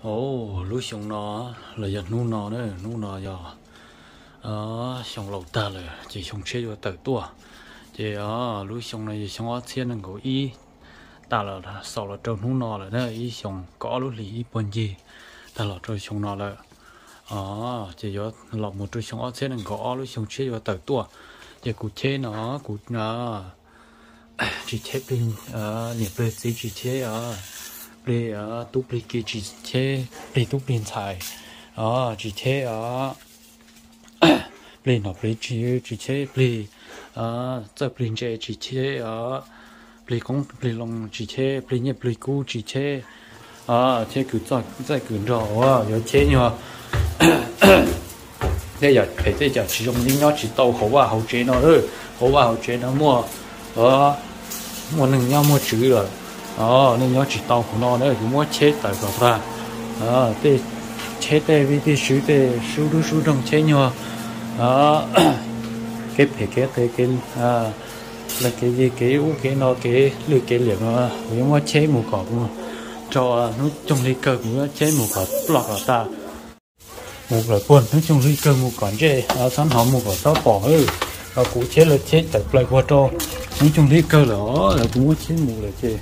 Au, lub xyoo no los yog hnub no na, hnub no yog xyoo laus tag lawm ces xyoo tshiab yuav tawm tuaj. Ces lub xyoo no yog xyoo ob txhiab nees nkaum ib, tag los xaus los rau hnub no lawm na, ib xyoo kaum ob lub hlis ib puag ncig tag los rau xyoo no lawm. Ces yuav los mus rau xyoo ob txhiab nees nkaum ob, lub xyoo tshiab yuav tawm tuaj. Ces kuv cheb no, kuv tsis cheb plig niam plig txiv, tsis cheb plig tub plig ki, tsis cheb plig tub plig ntxhais, tsis cheb plig nom plig tswv, tsis cheb plig txawj plig ntse, tsis cheb plig qoob plig loo, tsis cheb plig nyiaj plig kub, tsis cheb cheb kws txawj kws nrog uas yuav cheb nyuag tej yam phem tej yam tsis zoo, nej nyob tsis tau hauv vaj hauv tsev no. Hauv vaj hauv tsev no muaj, muaj neeg nyob muaj tswv lawm, nej nyob tsis tau hauv no na, kuv muab cheb tawm kom tag. Tej cheb tej vij tej sub, tej sub dub sub doog, cheb nyuag kev phem kev qias, kev leej kev yig, kev ub kev no, kev lwj kev liam no, kuv yuav muab cheb mus kom rau hnub coog hli kawg, kuv yuav cheb mus kom ploj kom tag. Mus lawm puag hnub coog hli kawg mus kom ntsej, txhob hnov mus kom txhob pom. Kuv cheb lawv cheb tawm plaws puag rau hnub coog hli kawg lawm, lawv kuv muab cheb mus lawm ces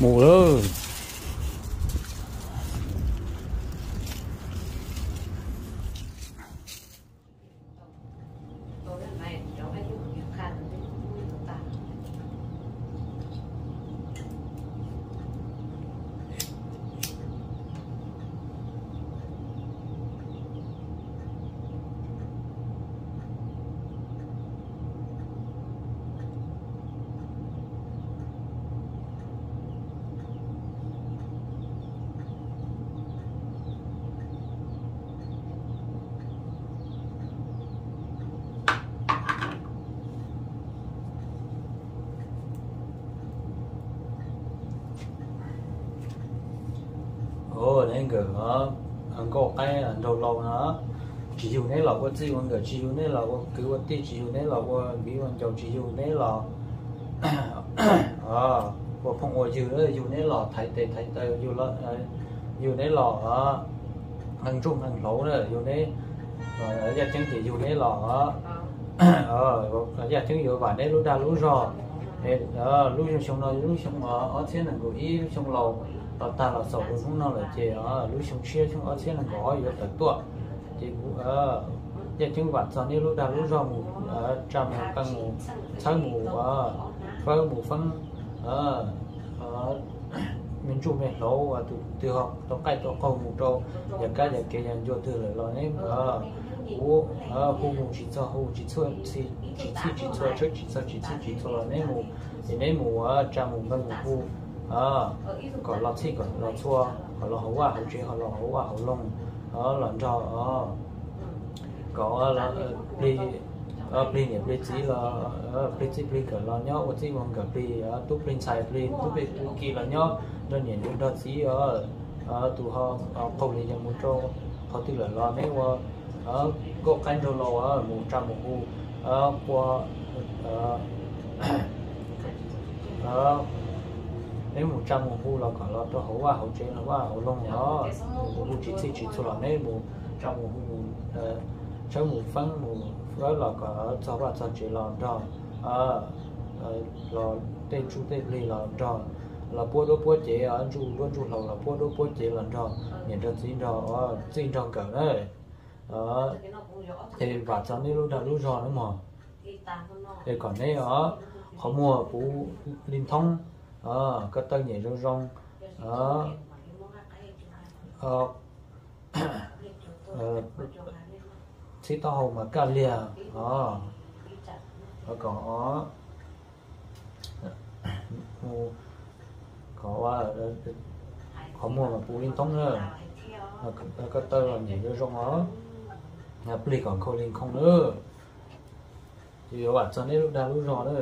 mus lawm. Neb nkawm nkauj qaib nraug laus no, tsis yug neb los ua txij ua nkawm, tsis yug neb los ua kwv ua tij, tsis yug neb los ua viv ua ncaus, tsis yug neb los ua phooj ua ywg, yug neb los thaiv tes thaiv taw, yug neb los nqee ntsuj nqee hlauv na, yug neb, yaj ceeb ces yug neb los, yaj ceeb yuav vam neb lub dag lub zog. Lub xyoo no lub xyoo ob txhiab nees nkaum ib, lub xyoo laus los tag los xaus rau hnub no lawm ces lub xyoo tshiab xyoo ob txhiab nees nkaum ob yuav tawm tuaj. Ces kuv yaj ceeb vam txog neb lub dag lub zog mus tsa mus qee mus txhawb mus fawb mus feeb me ntsuj me hlauv, tus twg ho tau qaij tau qaug mus rau yam kab yam kev yam ncua twg lawm los neb mus, kuv hu mus tsis txog, hu tsis txhij tsis txhua, tshawb tsis txog tsis txhij tsis txhua los neb mus, ces neb mus tsa mus npaj mus hu kom los txhij kom los txhua, kom los hauv vaj hauv tsev, ho los hauv vaj hauv loog, los nrog kom plig niam plig txiv los plig txij plig nkawm los nyob ua txij ua nkawm, plig tub plig ntxhais plig tub plig tub ki los nyob nrog niam nrog txiv, tus ho qaug li yog mus rau qhov twg lawm los neb ua nkauj qaib nraug laus mus tsa mus hu, qua neb mus tsa mus hu los kom los rau hauv vaj hauv tsev los vaj hauv loog los mus hu tsis txhij tsis txhua los neb mus tsa mus hu mus tshawb mus feeb mus fawb los kom txog vaj txog tsev los nrog, los tej ntsuj tej plig los nrog, los puab duab puab cev, ntsuj duab ntsuj hlauv los puab duab puab cev los nrog niam nrog txiv nrog txij nrog nkawm na. Es vam txog neb lub dag lub zog na mog, es kom neb os, qhov muag puv li nthoob, ko taw nyem zoo zoo, txhib taub hau mas kaj liag, kom, kom qhov muag mas puv li nthoob na, ko taw los nyem zoo zoo os, plig kom nkhaus li nkhoos na. Ces yuav vam txog neb lub dag lub zog na.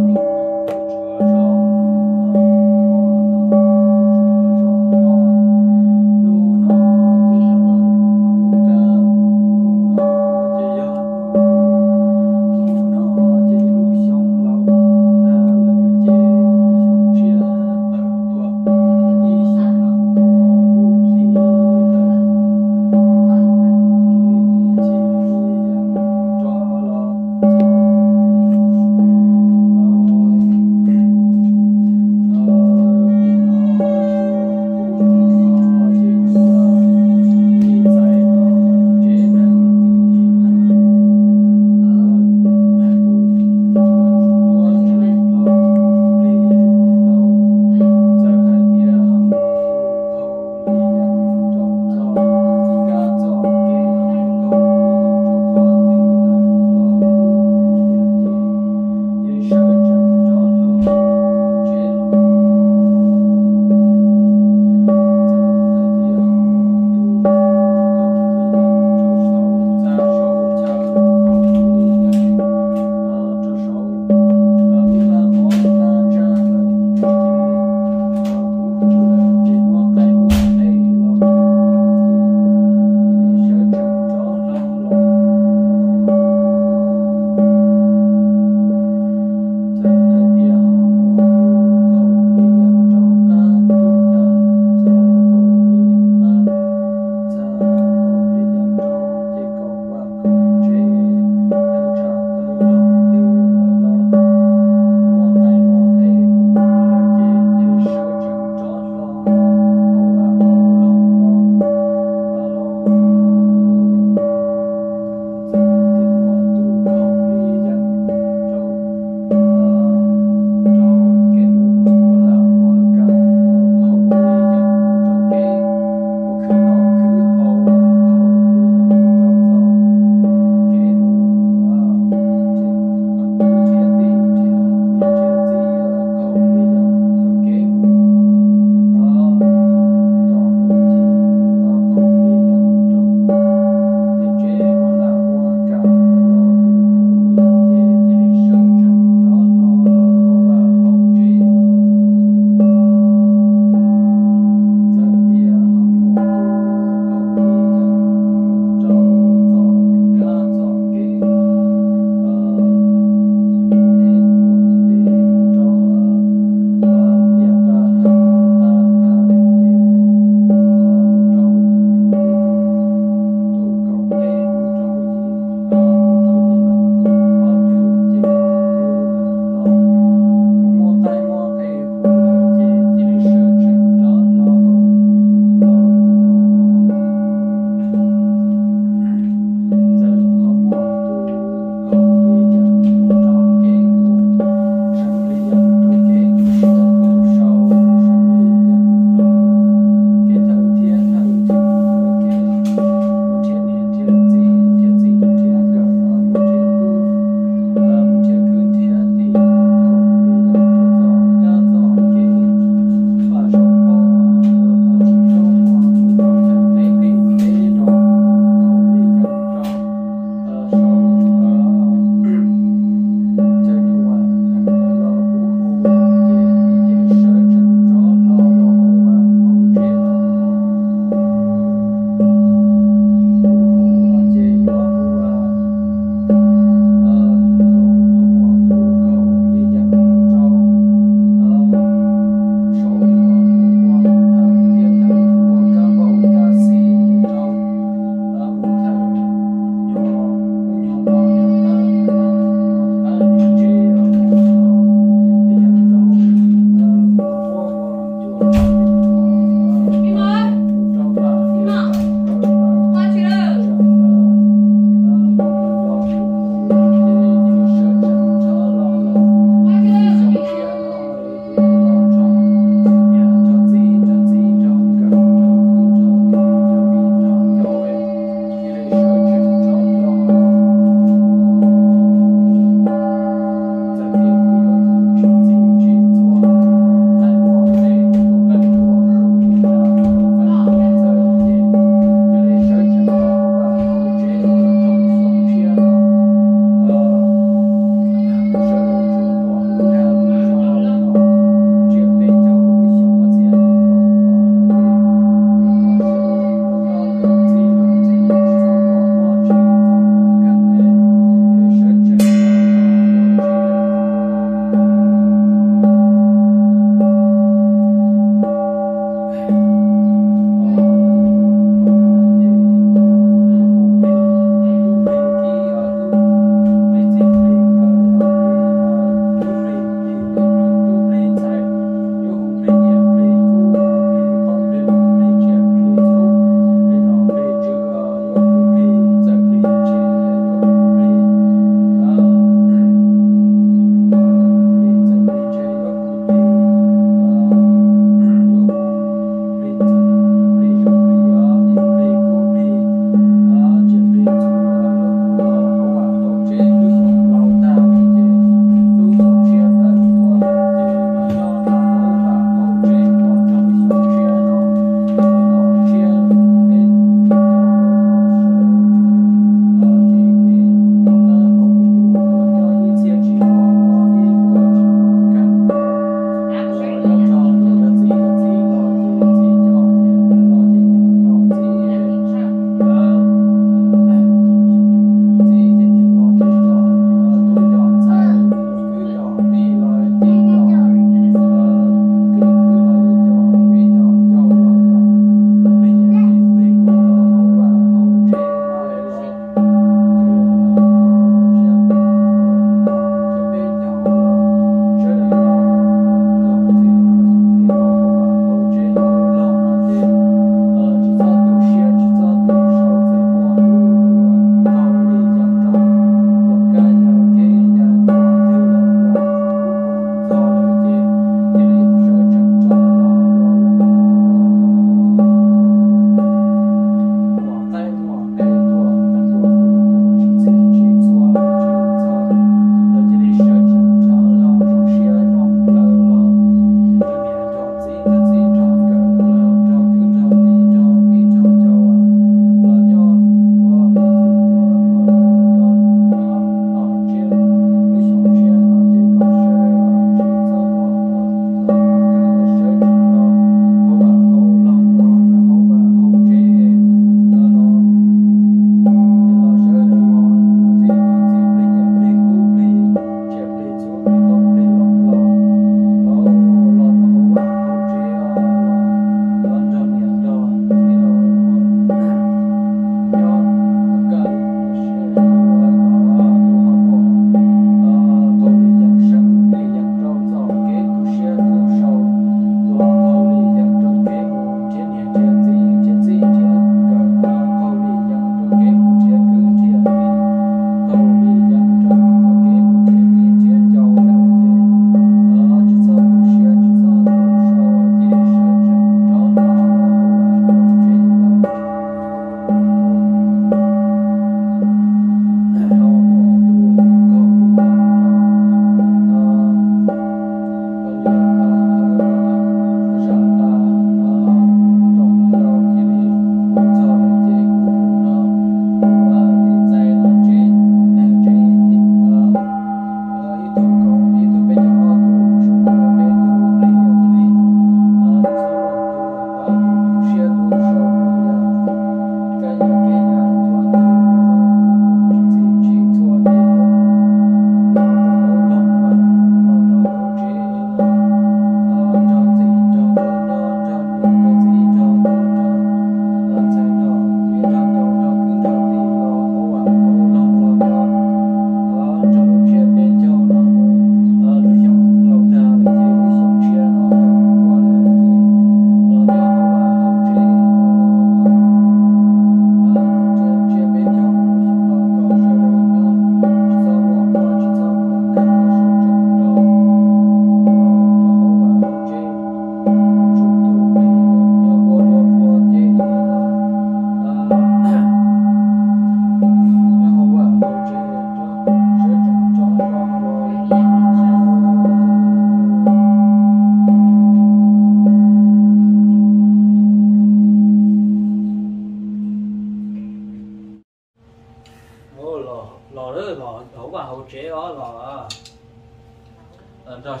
nrog,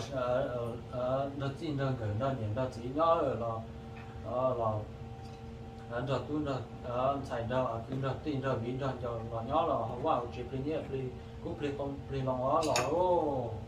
nrog txij nrog nkawm nrog niam nrog txiv nyob los, los nrog tub nrog ntxhais nrog kwv nrog tij nrog viv nrog ncaus los nyob los haus vaj haus tsev plig niaj plig kub plig qoo plig loo os los.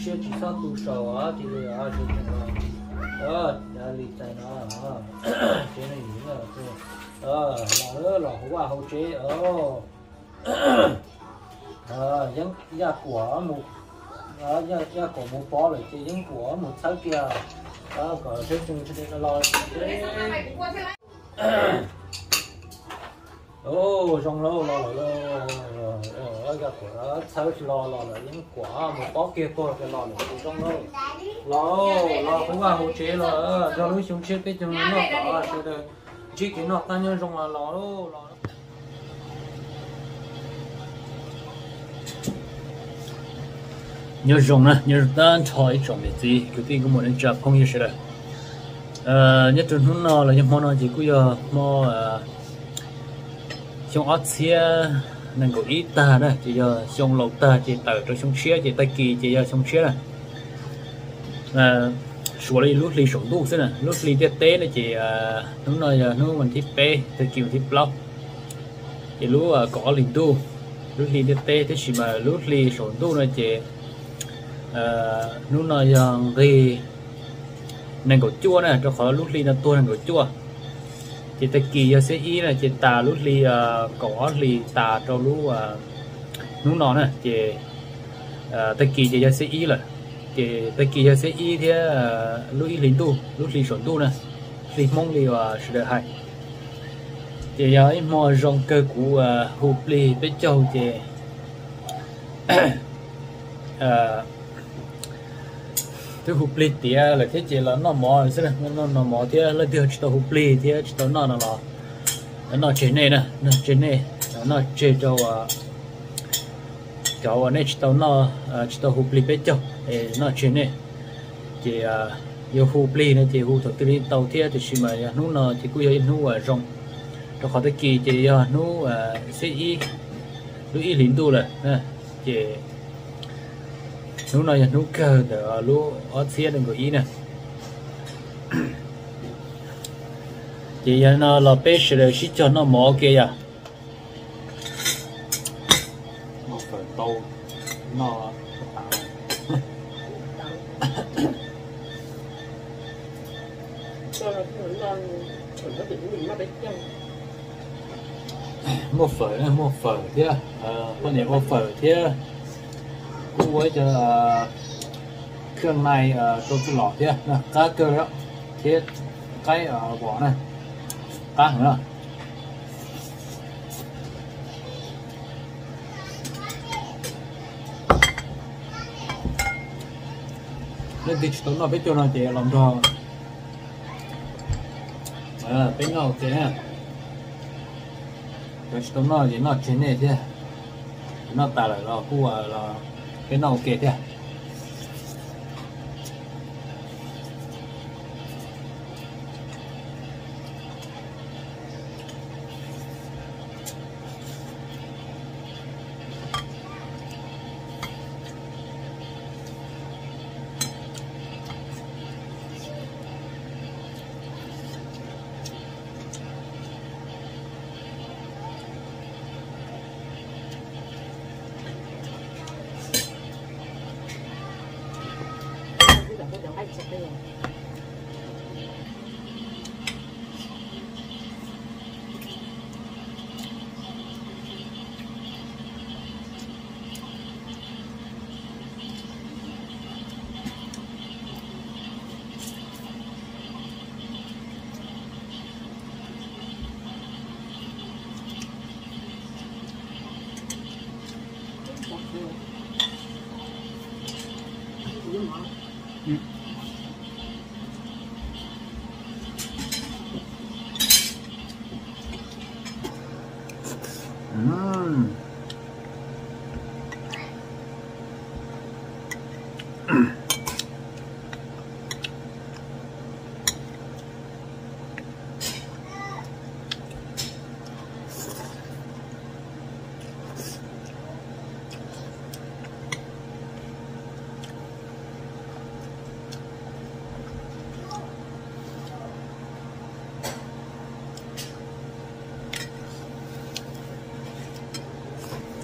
Tsis txhob tu saum tis li, tseem li txais no, tsev neeg yim los hauv vaj hauv tsev. Yeeb Yaj Kuam mus, Yaj Kuam mus pov lawm ces Yeeb Kuam mus txhawb kiag kom seb los. Zoo lauj, los lawm. Yaj Kuam txhawb tsis los los lawm, Yeeb Kuam mus pov kiag tuag kiag los lawm ces zoo lauj. Los, los hauv vaj hauv tsev los, nrog lub xyoo tshiab peb caug no noj kom sawv daws ntsib kev noj qab nyob zoo los los. Nyob zoo na, nyob zoo tag nrho ib tsoom niam txiv kwv tij nkauj muam neej tsa phooj ywg sawv daws. Nyob rau hnub no los yog hmo no ces kuj yog hmo xyoo ob txhiab nees nkaum ib tag na, ces yog xyoo laus tag ces tawm rau xyoo tshiab ces tag kis ces yog xyoo tshiab na. Suav li lub hli saum ntuj xwb na, lub hli ntiaj teb no ces hnub no yog hnub vas thib peb, tag kis vas thib plaub, ces lub kaum ob hlis ntuj, lub hli ntiaj teb. Tiam sis mas lub hli saum ntuj no ces hnub no yog nqig nees nkaum cuaj na, rau qhov lub hli no tuag nees nkaum cuaj. Ces tag kis yog xiab ib na, ces tas lub hli kaum ob hlis tas rau lub hnub no na, ces tag kis ces yog xiab ib lawm. Ces tag kis yog xiab ib thiab lub ib hlis ntuj, lub hli saum ntuj na, hli Hmoob li uas sawv daws hais. Ces yog ib hmo zoo kawg, kuv hu plig peb caug ces twb hu plig tiav lawm thiab ces los noj mov xwb, noj mov thiab. Leej twg tsis tau hu plig thiab tsis tau noj no los noj tseg nej na, noj tseg nej, noj tseg rau cov uas nej tsis tau noj, tsis tau hu plig peb caug, noj tseg nej. Ces yuav hu plig no ces hu thaum twg li tau thiab, tiam sis mas yog hnub no ces kuj yog ib hnub uas zoo, rau qhov tag kis ces yog hnub xiab ib, lub ib hlis ntuj lawm. Ces hnub no yog hnub kawg ntawm lub ob txhiab nees nkaum ib na. Ces yog no los peb sawv daws sib cog noj mov ua ke yom. Muaj fawm, muaj fawm thiab, poj niam ua fawm thiab, kuj ua ib co khab nai rau txuj lom thiab, qab kawg thiab, qaib vos na, qab heev na. Leej twg tsis tau noj peb caug no ces los nrog peb noj ua ke. Cov tsis tau noj ces noj tseg nej thiab, noj tas lawm los kuj peb noj ua ke thiab.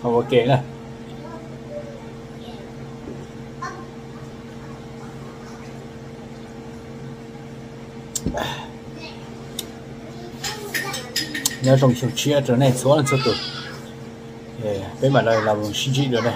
Ua ke na. Nyob zoo xyoo tshiab rau nej txhua leej txhua tus. Peb mam li los sib ntsib dua ne.